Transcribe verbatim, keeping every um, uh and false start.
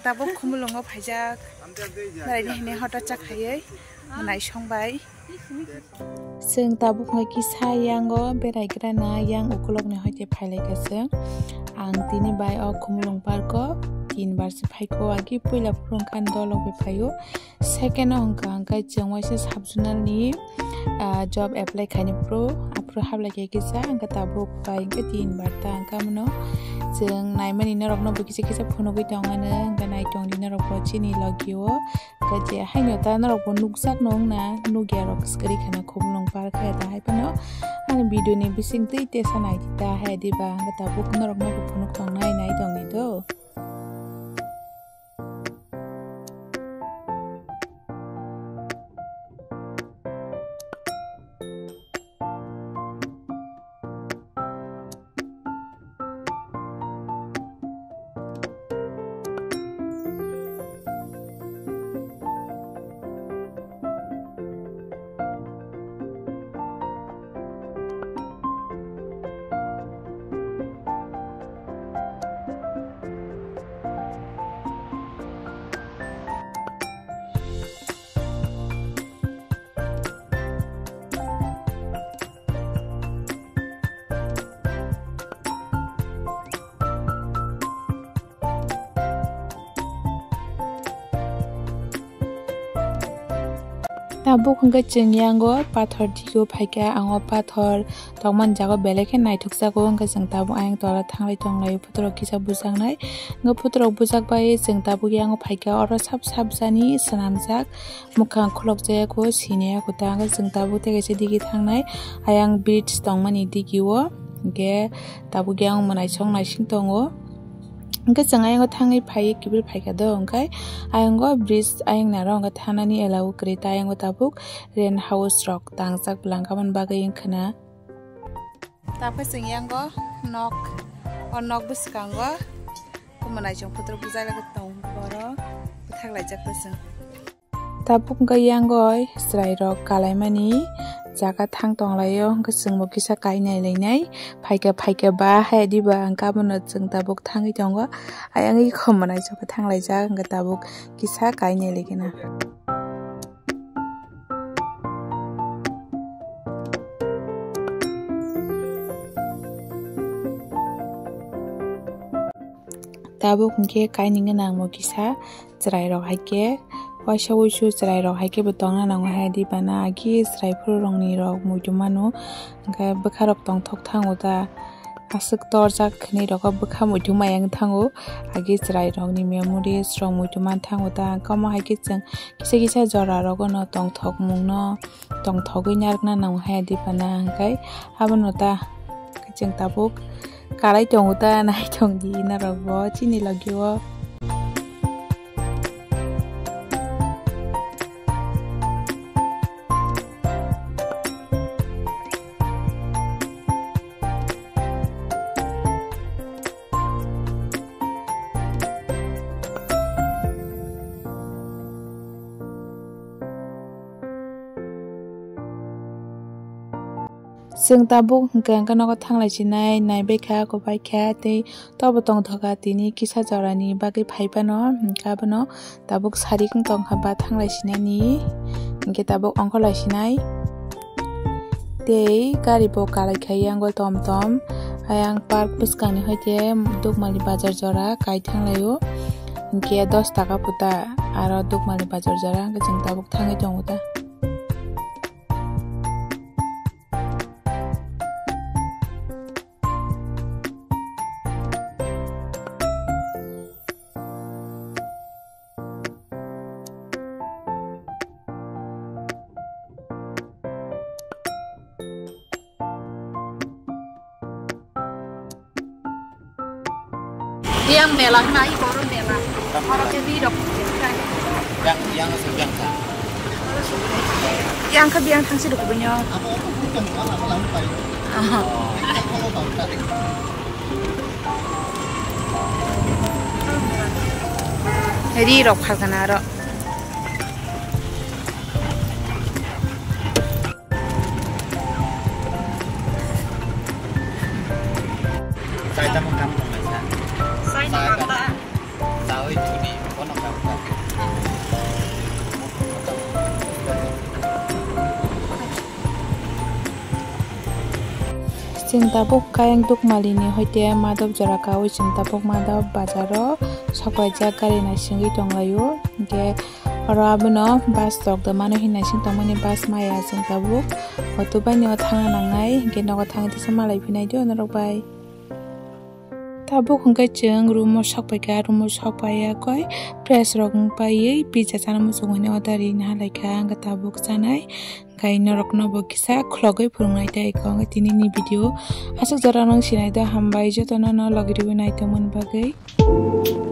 Tabuk Khumulwngo phaijak. Beraini hwnwi hotor chakhaiwi mwnai songbai. Chwng tabuk wngkha kisa yango beraigrana, yang ukulokni hoite phailaikha chwng. Ang tini bai o Khumulwng parko tin bar se phaikho, agi puila phuru wngkha dolok bai phaio. Second o hwnkha hwnkhe chwng waisa sub-zonal ni, ah, job apply khaini phuru, aphuru hablai khe kisa, hwnkhe tabuk bai hwnkhe tin bar ta hwnkhe mano. Chwng naimani norokno bo kisa kisa phunugwi tongmani, hwnkhe naitongdi norokbo chini logio. Hwnkhe je haino ta norokbo nukjakno wngna, nukya rok swkari khana Khumulwng park khe ta hai phano ani video ni bising twi tesa naidi ta hai diba, hwnkhe tabuk norokno bo phunuk tongnai naitongdi do. Tabuk hwnkhe chwng yango pathor digo phaikha, ang o pathor tongmani jaga belai khe naithokjago, hwnkhe chwng tabuk ayang tola thanglai tonglaio, phutorok kisa bujaknai. Hwnkhe phutorok bujak bai chwng tabuk yango phaikha, oro sap sap jani swnamjak, mwkhang khulokjaya kho, sinaya kho ta, hwnkhe chwng tabuk tei kaisa digi thangnai, ayang bridge tongmani digio, hwnkhe tabuk yang mwnaisong naising tongo. Hwnkhe chwng ayang thangwi phaiwi kiphil phaikha do, hwnkhe ayang o bridge ayang naro hwnkhe thanani allow kwrwi ta, ayang o tabuk rent house rok tangjak bwlangkha, aboni bagwi wngkha na. Tabukhe chwng yango nok, o nok bwskango mwnaisong phutorok bujak lai tong borok bwthak laijak bwswng. Tabuk wngkha yangoi chwrairok kalaimani jaga thang tonglaio, hwnkhe chwngbo kisa kainai lainai phaikha, phaikha ba hai diba hwnkhe abono chwng tabuk thangwi tongo. Ayang iko mwnaisong thanglaijak hwnkhe tabuk kisa kainai laikhina. Tabuk hwnkhe kainwi nangmo kisa chwrairok hai khe, waisa wuisu chwrairok hai khe bo tongna nango hai diba na, agi chwrai phuru rokni rok muitu mano, hwnkhe bwkha rok tongthok thango ta. Aswk torjak khwnwi rokho bwkha muitu maya wng thango, agi chwrai rokni memories rok muitu man thango ta. Hwnkhe omo hai khe chwng kisa kisa jora rogo no tongthok mung no tongthogwi narwkna nango hai diba na, hwnkhe abono ta chwng tabuk kalai tongo ta, nai tong di norok bo chini logi o. Chwng tabuk hwnkhe hwnkhe nogo thanglai sinai, naibai kha, kobai kha, tei tobo tongthoka tini kisa jorani bagwi phai phano, hwnkhe abono tabuk sarik wng tongkha ba thanglai sinani, hwnkhe tabuk ongkhorlai sinai. Tei gari bo kalai kha yang o tom tom. Ayang park bwskangni hoite Dukmali bazar jora kai thanglaio. Hwnkhe dos taka puta aro Dukmali bazar jora hwnkhe chwng tabuk thangwi tongo ta. Yang mela na i koro mela. Oro ke bi rok. Yang, yang se yang ta. Yang ke biang thang si rok bunyo. Aha. Ri rok phal kana ro. Chai tamo kam tong lai sa. Chai ni kam ta. Chai oi tuni. Chwng tabuk kayang Dukmali ni hoite Madop jora kawi chwng tabuk Madop bazar o sokpaijak gari naisingwi tonglaio. Hwnkhe oro abono bus tok da mano hinwi naising tongmani bus maya chwng tabuk auto bai no thangna nangnai, hwnkhe nogo thangwi tesa malai phinai di norok bai. Tabuk hwnkhe chwng room o sokpaikha, room o sokpaiya koi fresh rok wngpaiwi pizza chana muchung hwnwi order ri nahalaikha, hwnkhe tabuk chanai. Hwnkhe norokno bo kisa khulogwi phwrwngnai tei eko hwnkhe tinini video aswk jora nang sinai do, hambai jotono no logi rwui naitongmani bagwi.